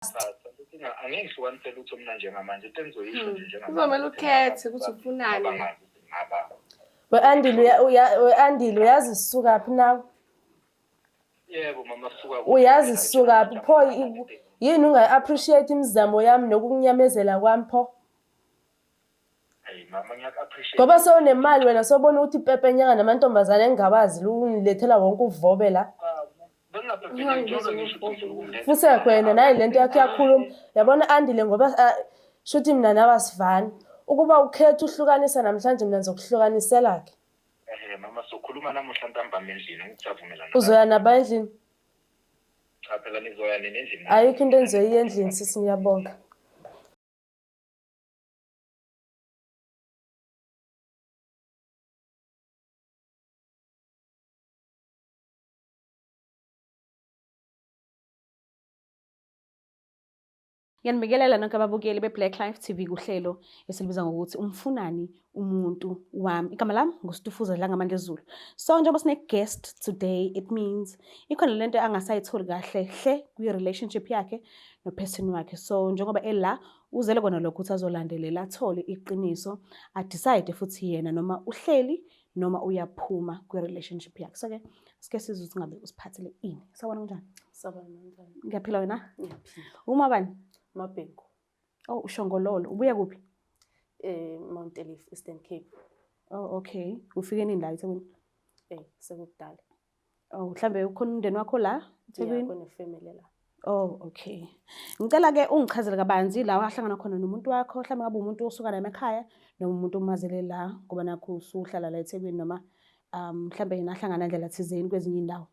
Angeke ngihlukanise lutho mina njengamanje into engizoyisho nje njengamanje. Kuzomele ukhethe ukuthi ufunani. Ngaba We-Andile we-Andile uyazi sisukaphi nawe? Yebo mama suka. Uyazi sisukaphi pho yini ungayi-appreciate imizamo yami nokukunyamezela kwami pho? Hey mama ngiyaku-appreciate. Ngoba sewunemali wena sewubona ukuthi ipepenyanga namantombazane engingawazi lungilethela wonke uvobe la. Futhi wena naye lento yakho iyakhuluma. Yabona Andile ngoba ah, shuthi mina nawe asivani. Ukuba ukhetha uhlukanisa namhlanje mina ngizokuhlukanisela ke. Ehhe mama sokhuluma namuhla ntambama endlini ngikusavumelana. Uzoya naba endlini? Cha phela nizoya nini endlini. Ayikho into engizoyiya endlini sisi ngiyabonga. Ngiyanibingelela nonke ababukeli be-Black Life TV kuhlelo esilibiza ngokuthi umfunani umuntu wami. Igama lami nguStufuza Dlangamandla Zulu. So njengoba sine-guest today, it means ikhona lento angasayitholi kahle hle kwi-relationship yakhe no-person wakhe. So njengoba ela uzele kona lokho ukuthi azolandelela athole iqiniso, a-decide futhi yena noma uhleli noma uyaphuma kwi-relationship yakhe. So-ke sike sizwe ukuthi ngabe usiphathele ini. Sawubona kunjani? Sawubona mntwana. Ngiyaphila wena? Ngiyaphila. Uma bani? Mabhengu. Oh, uShongololo. Ubuya kuphi? Mount Elif, Eastern Cape. Oh, okay. Ufike nini la eThekwini? Sekukudala. Oh, mhlambe ukhona umndeni wakho la eThekwini? Yeah, kune-family la. Oh, okay. Ngicela ke ungichazele kabanzi la wahlangana khona nomuntu wakho, mhlawumbe ngabe umuntu osuka la emakhaya noma umuntu omazele la ngoba nakho usuhlala la eThekwini noma mhlambe yena ahlangana ndlela thizeni kwezinye indawo.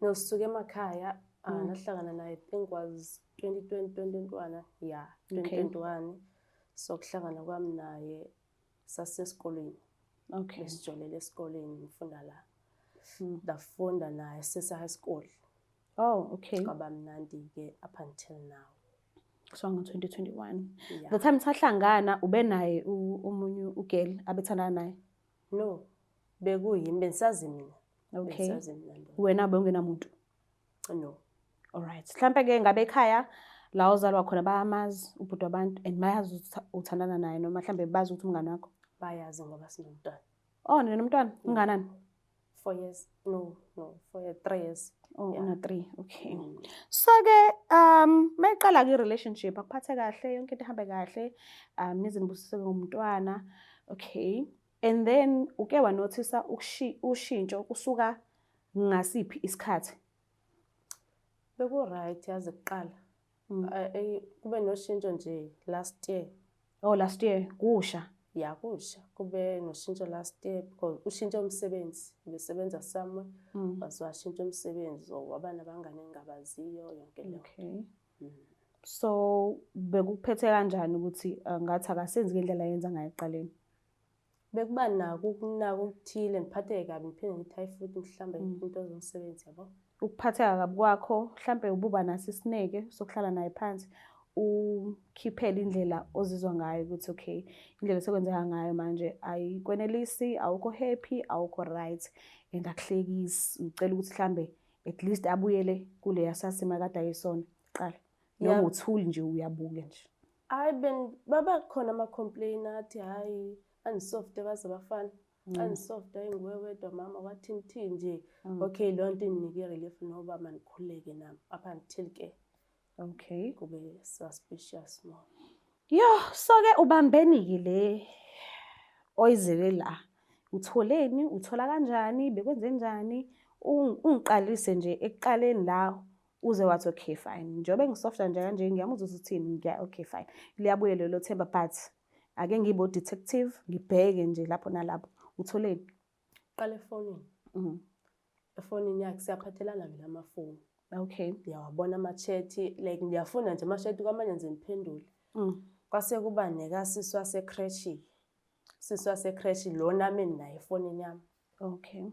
No, sisuke emakhaya, nahlangana naye I think was 2020, 2021, yeah, 2021. So kuhlangana kwami naye sasesikolweni. Okay. Besijolele esikolweni ngifunda la. Ndafunda naye sise high school. Oh, okay. Kwaba mnandi ke up until now. So ngo-2021. Yeah. The time sahlangana ube naye omunye ugirl abethandana naye. No, bekuyimi bengisazi mina. Okay. Bengisazi mina ndoda. Wena bewungenamuntu. No. Alright. Mhlampe ke ngabe ekhaya la ozalwa khona bayamazi ubhuti wabantu and bayazi ukuthi uthandana naye noma mhlambe bazi ukuthi umngane wakho. Bayazi ngoba sinomntwana. Oh, ninomntwana? Unganani? 4 years. No, no, 4 years, 3 years. Oh, Yeah. una 3. Okay. So ke mayiqala ke relationship akuphathe kahle yonke into ihambe kahle nize nibusiseke ngomntwana. Okay. And then uke wa notice ushintsho kusuka ngasiphi isikhathi? Beku right yazi kuqala. Kube noshintsho nje last year. Oh, last year kusha. Ya kusha. Kube noshintsho last year because ushintshe umsebenzi, ubesebenza somewhere, waze washintsha umsebenzi waba nabangani engingabaziyo yonke leyo. Okay. So bekuphethe kanjani ukuthi ngathi akasenzi ngendlela ayenza ngayo ekuqaleni? Bekuba nako ukunaka okuthile ngiphatheke kabi ngiphinde ngithi hayi futhi mhlawumbe into zomsebenzi yabo. Ukuphatheka kabi kwakho mhlambe ububa naso isineke sokuhlala naye phansi ukhiphele indlela ozizwa ngayo ukuthi okay indlela esekwenzeka ngayo manje ayikwenelisi, awukho happy, awukho right and akuhlekisi, ucela ukuthi mhlambe at least abuyele kuleya sasima kade ayisona kuqala. Noma uthuli nje uyabuka nje. Hayi ben baba khona ama complain athi hayi anisoft baze bafana. Anisoft hayi nguwe wedwa mama wathini thini nje. Okay leyo nto inginike relief noba manikhuleke nami up until ke. Okay. Kube suspicious more. Yo, so ke ubambeni ke le oyizele la. Utholeni, uthola kanjani, bekwenze njani? Ungiqalise nje ekuqaleni la uze wathi okay fine. Njengoba ngisofta nje kanje ngiyamuzwa ukuthi uthini, ngiya okay fine. Liyabuya lelo themba but ake ngibe detective ngibheke nje lapho nalapho. Utholeni? Qala efonini. Efonini yakhe siyaphathelana vele amafoni. Okay. Ngiyawabona ama-chat, like ngiyafunda nje ama-chat kwamanye nje ngiphendule. Kwase kuba nekasisi wase-creche. Sisi wase-creche lo nami naye efonini yami. Okay.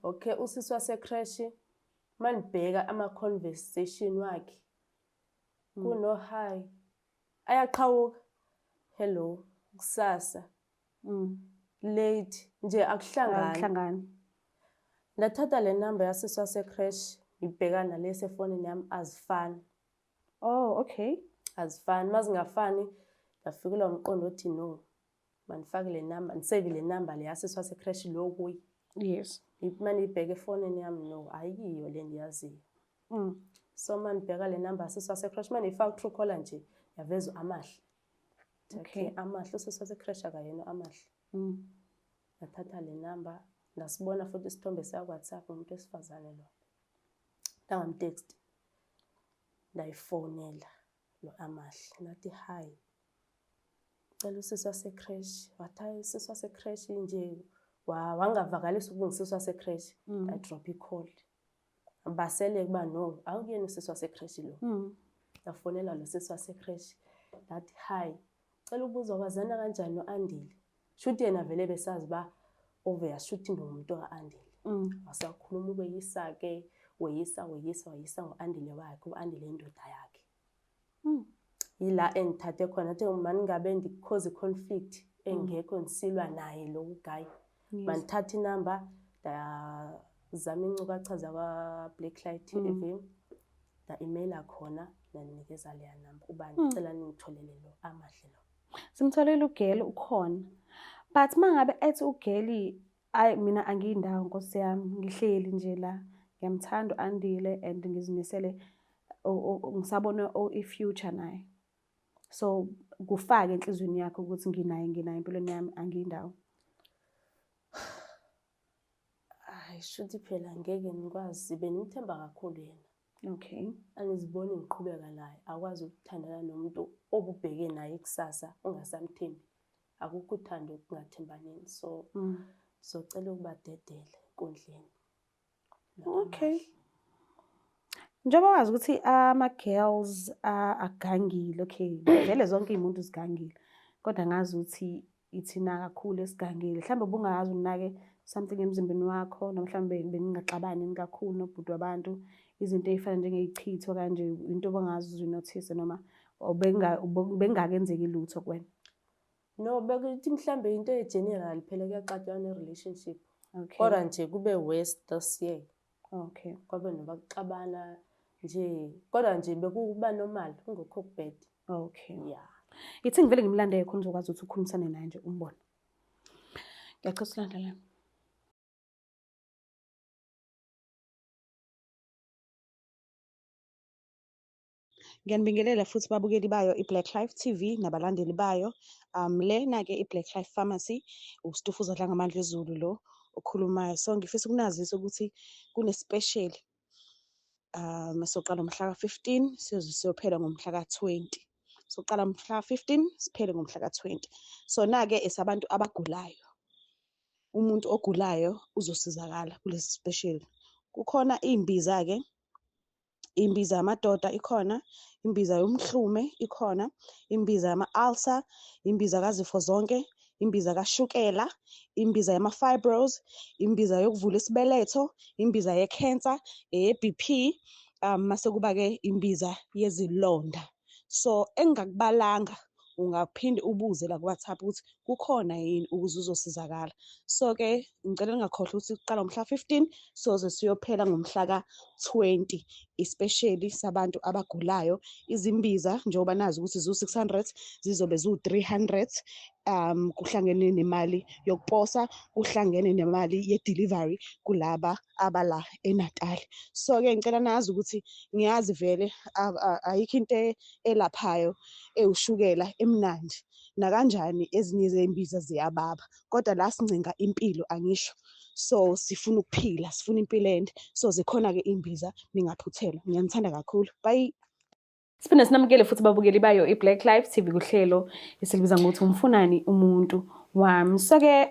Okay, usisi wase-creche manibheka ama-conversation wakhe. Kuno hi. Ayaqhawuka. Hello, kusasa. Late nje akuhlangani. Akuhlangani. Ndathatha le number yasisi wase-creche ngibhekana nalesi efonini yami azifani. Oh, okay. Azifani, uma zingafani ndafikelwa umqondo othi no, mandifake le number, ndisave le number le yasisi wasekreshi lo kuye. Yes. Uma ndiyibheka efonini yami, no, ayiyo le ndiyaziyo. So uma ndibheka le number yasisi wasekreshi, uma ndiyifaka ku-Truecaller nje, yavezwa Amahle. Okay. Amahle, usisi wasekreshi akayena Amahle. Ngathatha le number, ndasibona futhi isithombe sakwa-WhatsApp, umuntu wesifazane lo. Ndangamtext, ndayifonela lo Amahle, ngathi hi, cela usisi wasekreshi. Wathi hayi, usisi wasekreshi nje, wangavakalisa ukuba ngusisi wasekreshi. Ndadrop i-call. Basele kuba no, awukuyena usisi wasekreshi lo. Ndafonela lo sisi wasekreshi, ndathi hi, cela ukubuza wazana kanjani no-Andile. Shuthi yena vele besazi uba obvious, shuthi ngumuntu ka-Andile. Wasakhuluma ukweyisa-ke, weyisa, weyisa, weyisa ngo-Andile wakhe, u-Andile indoda yakhe. Yila engithathe khona, athi mani ngabe ndikhoze i-conflict engekho ndisilwa naye lo guy. Mandithathe inamba, ndazama iinkcukacha zakwa-Black Light TV, nda-emaila khona, ndanikeza leya namba uba ndicela ningitholele lo Amahle lo. Simtholele ugeli ukhona. But mangabe ethi ugeli, ayi mina angiyindawo Nkosi yami, ngihleli nje la, ngiyamthanda u-Andile and ngizimisele ngisabona i-future naye. So kufake enhliziyweni yakho ukuthi nginaye, nginaye empilweni yami, angiyindawo. Hayi, shuthi phela ngeke ngikwazi, bengimthemba kakhulu yena. Okay. Angiziboni ngiqhubeka naye, akwazi ukuthandana nomuntu obubheke naye kusasa ungasamthembi. Akukho uthando ekungathembaneni, so socela ukubadedele enkundleni. Okay. Njengoba wazi ukuthi ama-girls agangile, okay, vele zonke iy'muntu zigangile, kodwa ngazi ukuthi ithina kakhulu esigangile. Mhlawumbe ubungazi unake something emzimbeni wakho, noma mhlawumbe beningaxabani kakhulu nobhuti wabantu, izinto ey'fana njengey'chitho kanje, into obungazi uzi-notice noma bekungakenzeki lutho kuwena? No, bekuthi mhlambe into e-general phela kuyaxatshwana e-relationship. Okay. Kodwa nje kube worse this year. Okay. Kwabe noba kuxabana nje, kodwa nje bekuba normal, kungekho kubheda. Okay. Yeah. Ithi ngivele ngimlande khona uzokwazi ukuthi ukhulumisane naye nje umbone. Ngiyacela usilandelane. Ngiyanibingelela futhi babukeli bayo i-Black Life TV nabalandeli bayo. Lena-ke i-Black Life Pharmacy, uStufuza Dlangamandla Zulu lo okhulumayo. So ngifisa ukunazisa ukuthi kune-special soqala ngomhla ka-15 siyoze siyophela ngomhla ka-20. Soqala mhla ka-15 siphele ngomhla ka-20. So na-ke esabantu abagulayo. Umuntu ogulayo uzosizakala kulesi special. Kukhona iy'mbiza-ke, imbiza yamadoda ikhona, imbiza yomhlume ikhona, imbiza yama-ulcer, imbiza kazifo zonke, imbiza kashukela, imbiza yama-fibros, imbiza yokuvula isibeletho, imbiza ye-cancer, eye-BP, mase kuba-ke imbiza yezilonda. So engingakubalanga ungaphinde ubuze la ku-WhatsApp ukuthi kukhona yini ukuze uzosizakala. So-ke ngicela ningakhohlwa ukuthi kuqala ngomhla 15 soze siyophela ngomhla ka-20, especially sabantu abagulayo. Izimbiza njengoba nazi ukuthi ziwu-600 zizobe ziwu-300, kuhlangene nemali yokuposa, kuhlangene nemali ye-delivery kulaba abala eNatal. So-ke ngicela nazi ukuthi ngiyazi vele ayikho into elaphayo ewushukela emnandi, nakanjani ezinye zey'mbiza ziyababa, kodwa la sincenga impilo angisho. So sifuna ukuphila, sifuna impilo ende. So zikhona-ke iy'mbiza, ningaphuthelwa. Ngiyanithanda kakhulu. Bye. Siphinde sinamukele futhi babukeli bayo i-Black Life TV kuhlelo esilibiza ngokuthi umfunani umuntu wami. So-ke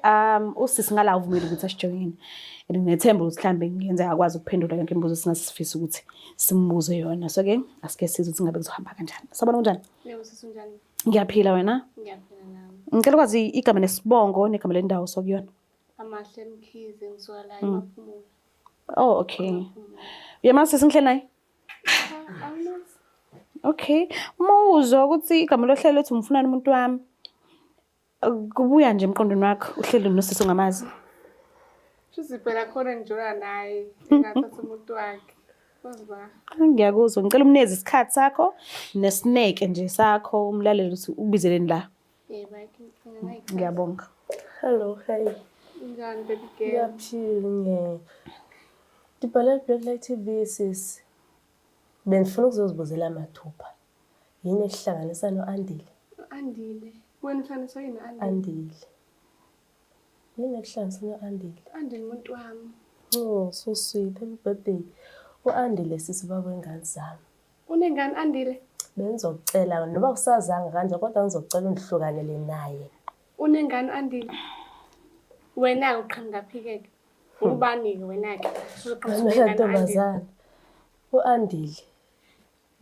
usisi ngala uvumile ukuthi asijoyine. And nginethemba ukuthi mhlambe kungenzeka akwazi ukuphendula yonke imibuzo esingasifisa ukuthi simbuze yona. So-ke asike sizwe ukuthi ngabe kuzohamba kanjani. Sabona kunjani? Yebo, sisi unjani? Ngiyaphila wena? Ngiyaphila nami. Ngicela ukwazi igama nesibongo negama lendawo sokuyona. Amahle Mkhize, ngisuka la eMaphumulo. Oh, okay. Uyamazi sisi ngihleli naye? Awumazi? Okay. Uma uzwa ukuthi igama lohlelo ethi umfunani umuntu wami, kubuya nje emqondweni wakho uhleli nosisi ongamazi. Shuthi phela khona ngijola naye, engathatha umuntu wakhe. Waziba. Ngiyakuzwa. Ngicela umnikeze isikhathi sakho nesineke nje sakho umlaleli ukuthi ukubizeleni la. Yebo, ayikho. Ngiyabonga. Hello, hey. Unjani baby girl? Ngiyaphila nge. Ndibhalela Black Light TV sisi. Bengifuna ukuzozibuzela mathupha. Yini ekuhlanganisa no-Andile? Andile. Wena uhlanganiswa yini Andile? Andile. Yini ekuhlanganisa no-Andile? Andile umuntu wami. Oh, so sweet. Happy birthday. U-Andile sisi ubaba wengane zami. Unengane Andile? Bengizocela noma kusazanga kanje kodwa ngizocela undihlukanele naye. Unengane Andile? Wena-ke uqhamuka phi-ke? Ubani-ke wena-ke? Uzoqhamuka Wena unengane Andile. ntombazane. U-Andile.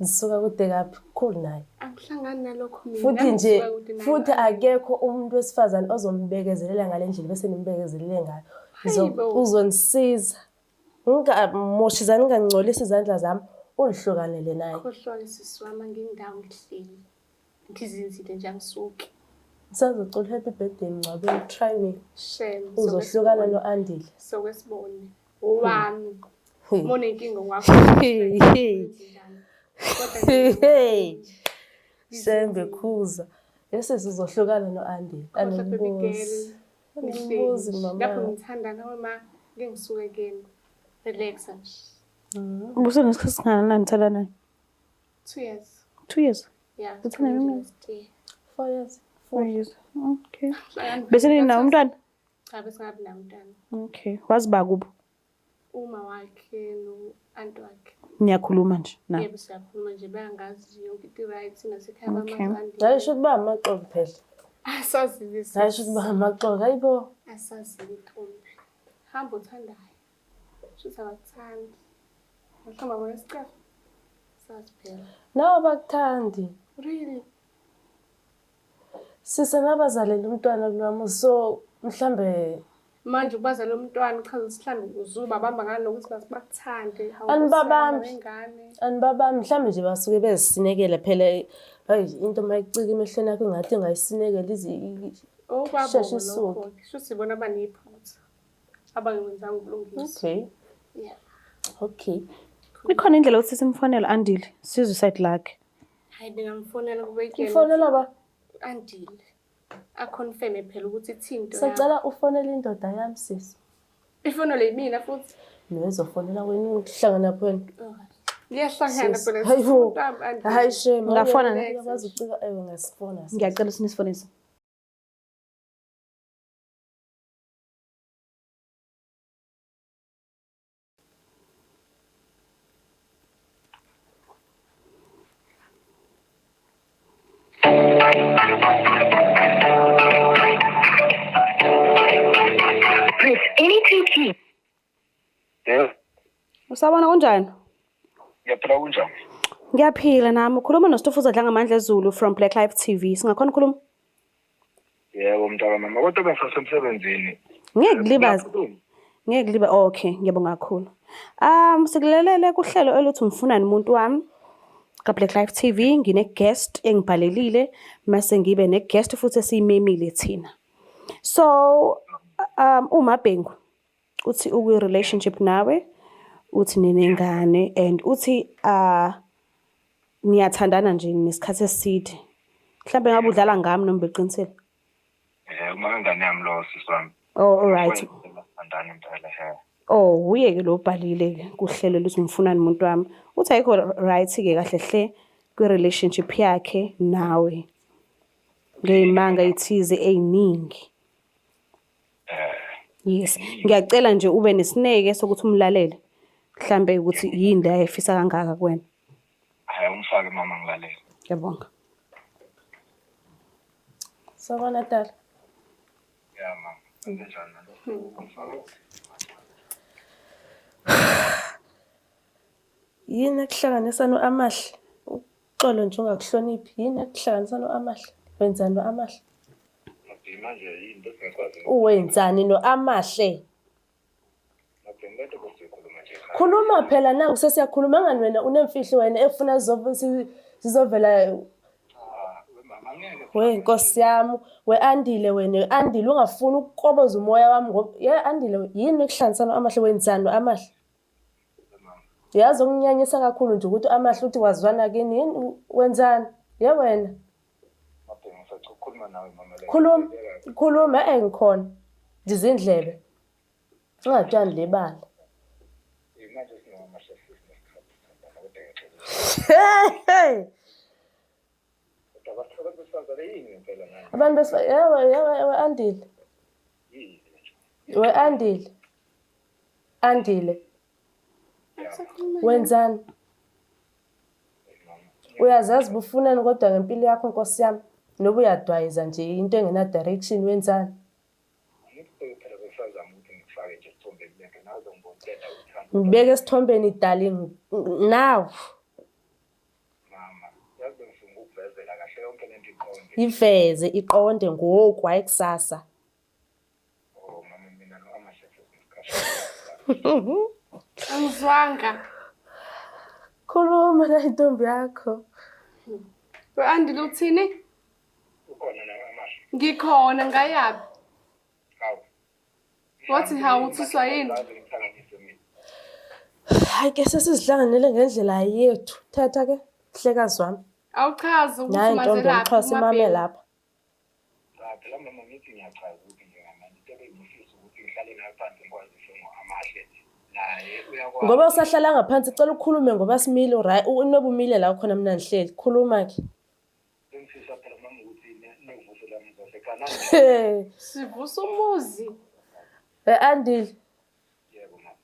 Ngisuka kude kabi kukhulu naye. Angihlangani nalokho mina. Futhi nje Ngisuka kude naye. futhi akekho umuntu wesifazane ozombekezelela ngale ndlela bese nimbekezelele ngayo. Hayi bo. Uzonisiza. Ngingamoshi ningangcolisi izandla zami undihlukanele naye. Khohlwa-ke sisi wami angindawo ngihleli. Ngizinzile nje angisuki. Ngisazocula happy birthday mngcwabeni try me. Shame. Uzohlukana no-Andile. Sokwesibone. Owami. Hey. Uma unenkinga wakho. Hey, hey. Kodwa Hey. Shembe khuza. Yesisi uzohlukana no-Andile. Khohlwa baby girl. Animbuzi. Animbuzi Ngihleli. mama. Lapho ngithanda nawe ma ngeke ngisuke kuyena. Relaxa nje. Ubusenesikhathi singakanani nithandana naye? 2 years. 2 years. Yeah. Uthanda nami? 4 years. 4 years. Okay. Hlangana- Bese ninawo umntwana? Cha bese ngabi nawo umntwana. Okay. Waziba kubo. Uma wakhe no-anti wakhe. Niyakhuluma nje na. Yebo siyakhuluma nje bayangazi yonke into i-right nasekhaya Okay. bamazi Hayi sho ukuba amaxoki phela. Asazibi Hayi sho ukuba amaxoki. Hayibo. Asazibi ntombi. Hamba othandayo. Shuthi abakuthandi. Mhlawumbe abona isicefe. Sazi phela. Nawe abakuthandi. Really? Sise ngabazalela umntwana kulwami so mhlambe Manje ukubazala umntwana uchaza ukuthi mhlawumbe uzubabamba ngalokuthi bakuthande. Hawu, Anibabambi. wengane. anibabami mhlambe nje basuke bezisinekela phela hayi into mayicika emehlweni akho ngathi ingayisinekela izi Okwabo Sheshe isuke. lokho. Shuthi ibona abanephutha. Abangenzanga ubulungiswa. Okay. Yeah. Okay. Ikhona indlela yokuthi simfonele Andile, sizwe iside lakhe. Hayi ningamfonela kube yena. Ufonela ba? Andile. Aconfirme phela ukuthi ithini into yakho. Sacela ufonele indoda yami sisi. Ifonele yimina futhi. Nozofonela wena ukuhlangana phela. Liyahlangana Sis, phela. hayibo. Umuntu wami, Andile. Hayi shame. Ungafona ne? Uyakwazi ukucika ewe ngasifona. sis. Ngiyacela ukuthi nisifonise. Press any two keys. Yebo, Usabona kunjani? ngiyaphila kunjani? Ngiyaphila nami. Ukhuluma noStofuza Dlangamandla Zulu from Black Life TV. Singakhona ukukhuluma? Yebo mntaka mama, kodwa bengisasemsebenzini. Ngeke kulibaze. Ngiyakhuluma. Ngeke kuliba. Okay, ngiyabonga kakhulu. Sikulelele kuhlelo oluthi umfunani umuntu wami. Ka Black Life TV ngine guest engibhalelile mase ngibe ne guest futhi esiyimemile thina. So uma Bhengu uthi ukwi relationship nawe uthi ninengane and uthi niyathandana nje nesikhathi eside. Mhlambe ngabe udlala ngami noma beqinisile. Uma wengane yami lo sisi wami. Oh all right. Sithandana impela he. Oh uye ke lo obhalile ke kuhlelo luthi ngifunani umuntu wami. Uthi ayikho right ke kahle hle kwi relationship yakhe nawe. Ngeyimanga ethize eziningi. Yes, ngiyacela nje ube nesineke sokuthi umlalele. Mhlambe ukuthi yini le ayifisa kangaka kuwena. Hayi ungifake mama ngilalele. Ngiyabonga. Sawubona tata. Ya mama, kanjani nalo? Ungifake. Yini ekuhlanganisa no-Amahle? Uxolo nje ungakuhloniphi. Yini ekuhlanganisa no-Amahle? Wenzani no-Amahle? Mabheki manje yini bese ngikwazi. Uwenzani no-Amahle? Mabheki lento besikhuluma nje. Khuluma phela naku sesiyakhuluma ngani wena unemfihlo wena efuna sizovela Ah, we mama angeke. we nkosi yami we Andile wena Andile ungafuni ukukoboza umoya wami ngoba ye Andile yini ekuhlanganisa no-Amahle wenzani no-Amahle? Mama. Uyazi okunyanyisa kakhulu nje ukuthi amahle uthi wazwana kini yini wenzani? Ye wena. Mabhengu ngisacela ukukhuluma nawe mama la. Khuluma, khuluma eh ngikhona. Ndizindlebe. Ungatshani lebala. Manje sinamahle sisinesikhathi sithandana kodwa ngiyaxolisa. Hey! Kodwa abantu besifazane yini ngempela nani? Abantu besifazane yewe yewe we Andile. Yini nje? We Andile. Andile. Wenzani? Uyazazi bufunani kodwa ngempilo yakho Nkosi yami. Noba uyadwayiza nje into engena direction wenzani? Ngibeke esithombeni darling now. Iveze iqonde ngoku hayi kusasa. Angizwanga. Khuluma na intombi yakho. We-Andile uthini? Ukhona nawe Amahle? Ngikhona ngayaphi? Hawu. Wathi hawu uthuswa yini? Ngaze ngihlanganise mina. Hayi ke sesizihlanganele ngendlela yethu. Thetha ke hlekazi wami. Awuchazi ukuthi Nayi intombi umazelaphi yomXhosa imame uMabheki. lapha. Cha phela mama ngithi ngiyachaza ukuthi njengamanje into ebengifisa ukuthi ngihlale nawe phansi ngikwazise ngo-Amahle naye uyakwazi. Ngoba usahlala ngaphansi cela ukhulume ngoba simile right unoba umile la khona mina ngihleli. Khuluma ke. Bengifisa phela mama ukuthi nivuse la muzi wasekhaya nami. Hey, Sivusa umuzi. we Andile. Yebo mama.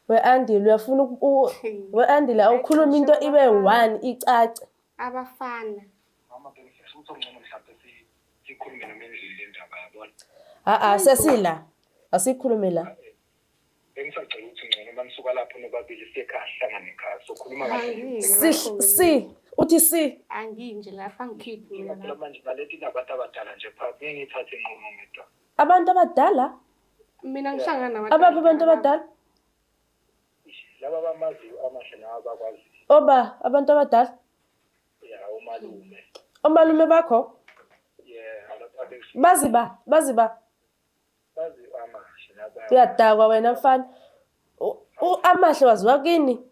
We Andile uyafuna we Andile awukhuluma into ibe one icace. Abafana. Mama bengifisa ukuthi okungcono mhlawumbe sikhulume noma endlini le ndaba yabona. A a sesila. Asikhulume la. Bengisacela ukuthi ngcono uma nisuka lapho nobabili siye ekhaya sihlangane ekhaya sokhuluma kahle. Si si uthi si. Anginje lapha angikhiphi mina Phela lapha. manje nalethi inabantu abadala nje phakathi ngeke ngiyithathe inqumo ngedwa. Abantu abadala? Mina ngihlangana nabantu. Abaphi abantu abadala? Laba abamaziyo amahle nawe abakwaziyo. Oba abantu abadala? Ya umalume. Omalume bakho? Yeah, Bazi ba, bazi ba. Bazi amahle naba. Uyadakwa wena mfana. Amahle waziwa kini?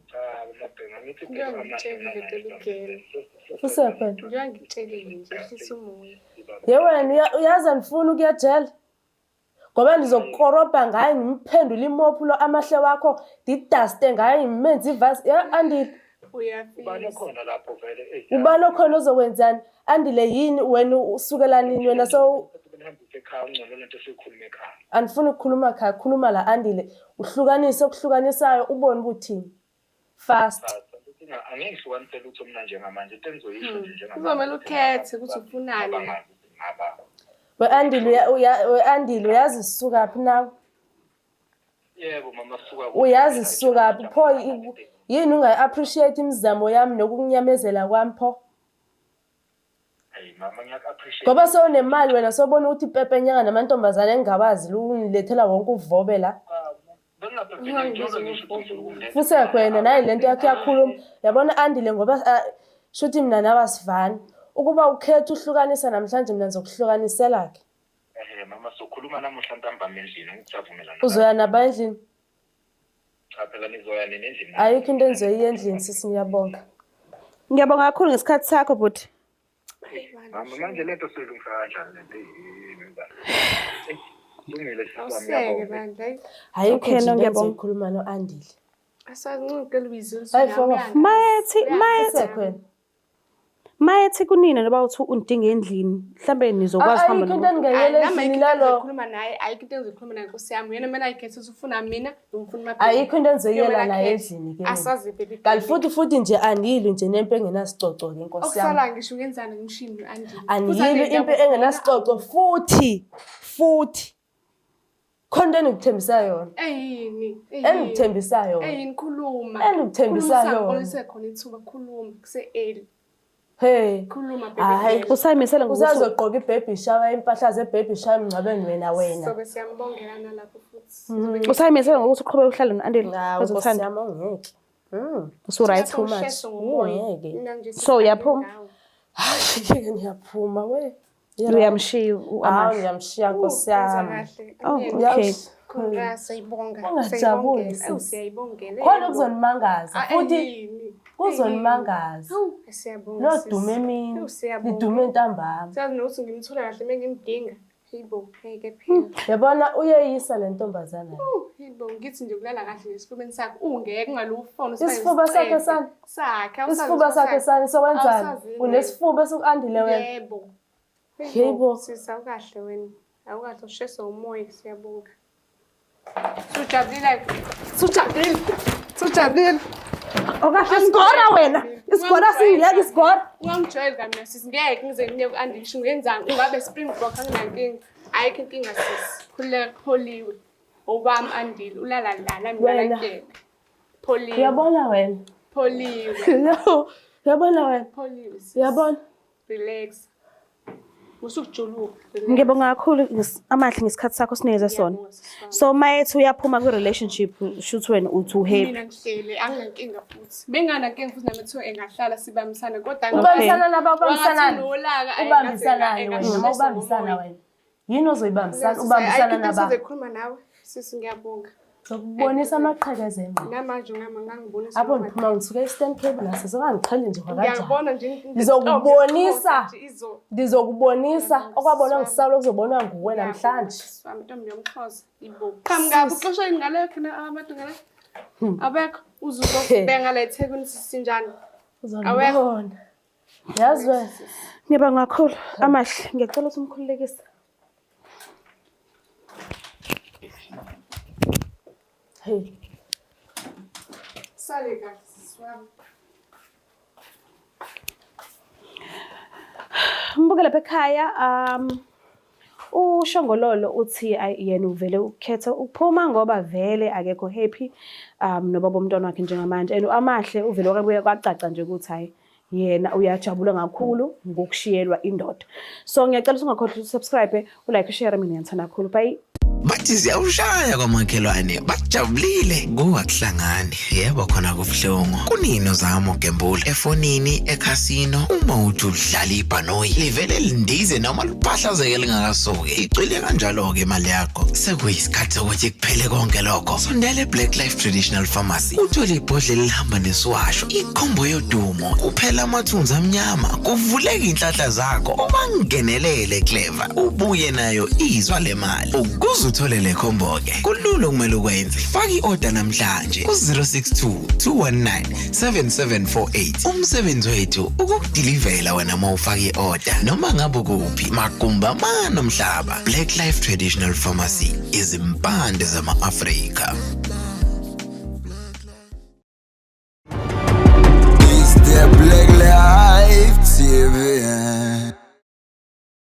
Cha, mabhenga ngithi phela amahle. Ngiyangitshela leli Usekhona. Njengoba ngikutshelile nje hlisa umoya. Ye wena uyazi andifuni ukuya ejele. Ngoba ndizokukorobha ngaye ngimphendule imophu lo amahle wakho ndidaste ngaye ngimenze ivasi. Ya Andile. Ubani Uyafisa. okhona lapho vele? Ubani okhona ozokwenzani? Andile yini wena usukela nini wena so Nihambise ekhaya ungcono lento esiyikhuluma ekhaya. andifuni ukukhuluma khaya khuluma la Andile uhlukanise okuhlukanisayo ubone ubuthini fast Angeke ngihlukanise lutho mina njengamanje into engizoyisho nje njengamanje. Kuzomele ukhethe ukuthi ufunani. Abangazi ukuthi ngaba. We Andile we Andile uyazi sisukaphi nawe? Yebo mama suka. Uyazi sisukaphi pho yini ungayi-appreciate imizamo yami nokukunyamezela kwami pho? Hey mama ngiyaku-appreciate. Ngoba sewunemali wena sewubona ukuthi ipepenyanga namantombazane engingawazi lungilethela wonke uvobe la. Futhi wena nayi lento yakho iyakhuluma. Yabona Andile ngoba shuthi mina nawe asivani. Ukuba ukhetha uhlukanisa namhlanje mina ngizokuhlukanisela ke. Eh mama sokhuluma namuhla ntambama endlini ngikusavumelana. Uzoya naba endlini? Cha phela nizoya nini endlini. Ayikho into engizoyiya endlini sisi ngiyabonga. Ngiyabonga kakhulu ngesikhathi sakho bhuti. Mama manje lento soyilungisa kanjani lento yini? Lungile sisi wami Awuseke ngiyabonga. bandla. Hayi. Ayikho Okay, nje no, into ngiyabonga. engizoyikhuluma no-Andile. Asancike Louise. Hayi, fokof. Mayethi mayethi Usekhona. mayethi kunina noba uthi undinga endlini mhlambe nizokwazi Ayikho ukuhamba into nomuntu. engingayela endlini nalo. Ngikhuluma naye ayikho into engizokhuluma naye nkosi yami. Uyena kumele ayikhethe ukuthi ufuna mina noma ufuna uMabheki. Ayikho into engizoyela Kuyomele naye akhethe. endlini ke. mina. Asazi baby. Kanti futhi futhi nje andiyilwi nje nempi engenasicoco ke nkosi yami. Okusala ngisho ungenzani ngimshini u-Andile. Andiyilwi impi engenasicoco futhi futhi. Khona into engikuthembisa yona. Eyini? Engikuthembisa yona. Eyini khuluma. Engikuthembisa yona. Khuluma khona ithuba khuluma kuse early. Hey. Khuluma baby. Hhayi. Usayimisele ngokuthi Usazogqoka i-baby shower impahla ze-baby shower emngcwabeni wena wena. Sobe siyambongela nalapho futhi. usayimisele ngokuthi uqhubeke uhlale no-Andile Hawu nkosi uzothanda. yami angeke. Usu-right. Too much. Usheshe ngomoya. Ngeke. Mina nje So, uyaphuma? nawe. Hayi ngeke ngiyaphuma we. Uyamshiya Hawu u-Amahle. ngiyamshiya nkosi yami. Kahle. Oh, okay. Uyamshiya. Congrats, siyayibonga. Ungajabuli, Siyayibongela. Awu, sis. siyayibongela. Khona kuzonimangaza Ah, futhi yini? kuzonimangaza. Hawu, siyabonga. sis. Lodume emini, Hawu, siyabonga. lidume ntambama. Siyazi nokuthi ngimthola kahle uma ngimdinga. Hayibo, ngeke phela. Yabona uyeyisa le ntombazana. Hayibo, ngithi nje kulala kahle esifubeni sakhe. Ungeke ungalufona Isifuba sakhe sani? Sakhe. awusazi Isifuba sakhe sani sokwenzani? Awusazi yini? Unesifuba esuku-andile wena. Yebo. Yebo. Sis, awukahle wena. Awukahle usheshe umoya, siyabonga. Sujabulile. Sujabulile. Sujabulile. Okahle isigora wena. Isigora singiyeke isigora. Ungangijwayeli kabi mina sisi, ngeke ngize ngiye ku-Andy ngisho ngenzani. Ungabe Springbok anginankinga. Ayikho inkinga sisi. Khululeka kupholiwe. Owami Andile, ulala la, nami ngilala Wena. kuyena. Pholiwe. Uyabona wena? Pholiwe. No, uyabona wena? Pholiwe sisi. Uyabona? Relax. Usukujuluka. Relax. Ngiyabonga kakhulu Amahle ngesikhathi sakho sinikeze sona. Ngiyabonga, sisi wami. So mayethi uyaphuma kwi-relationship shuthi wena uthi uhappy. Mina ngihleli anginankinga futhi. Benginganankinga futhi nami kuthiwa engahlala sibambisane kodwa Ubambisana nabo ubambisanani? Wangathi unolaka, Ubambisanani wena? Uma engashesha ubambisana ngomoya. wena. Yini ozoyibambisana? Ubambisana naba. Sizokhuluma nawe. Sisi ngiyabonga. Ngizokubonisa amaqhekeza engqondo. Namanje ungama ngangibonisa. Apho ngiphuma ngisuke e-Eastern Cape nase sebangiqhele nje kwakanjani. Ngiyakubona nje. Ngizokubonisa. Izo. Ngizokubonisa okwabonwa ngisawula kuzobonwa nguwe namhlanje. Sami ntombi yomxhosa. Ibo. Qhamuka uxosha yini ngale khona abantu ngale. Abekho uzuzobhenga la eThekwini sisinjani. Uzonibona. Yazi wena. Ngiyabonga kakhulu Amahle. Ngiyacela ukuthi umkhululekise. Hey. Sale kahle sisi wami. Mbuke lapha ekhaya uShongololo uthi ayi yena uvele ukukhetha ukuphuma ngoba vele akekho happy nobaba womntwana wakhe njengamanje and Amahle uvele wabuye kwacaca nje ukuthi hayi yena uyajabula kakhulu ngokushiyelwa indoda. So ngiyacela ukuthi ungakhohlwa ukusubscribe, ulike, ushare. Mina ngiyathanda kakhulu. Bye. Bathi ziyawushaya kwamakhelwane bajabulile kuwakuhlangani yebo khona kubuhlungu kunini uzama ukugembula efonini ekhasino uma uthi udlala ibhanoyi livele lindize noma liphahlazeke lingakasuki icwile kanjalo-ke imali yakho sekuyisikhathi sokuthi kuphele konke lokho sondela e-Black Life Traditional Pharmacy uthole ibhodlela elihamba nesiwasho ikhombo yodumo kuphela amathunzi amnyama kuvuleka iy'nhlanhla zakho ubangenelele clever ubuye nayo izwa le mali ukuze uthole le khombo-ke kulula okumele ukwenze faka i-oda namhlanje ku-062 219 7748 umsebenzi wethu ukukudilivela wena uma ufaka i-oda noma ngabe ukuphi magumba amane omhlaba. Black Life Traditional Pharmacy, izimpande zama-Afrika. It's the Black Life TV.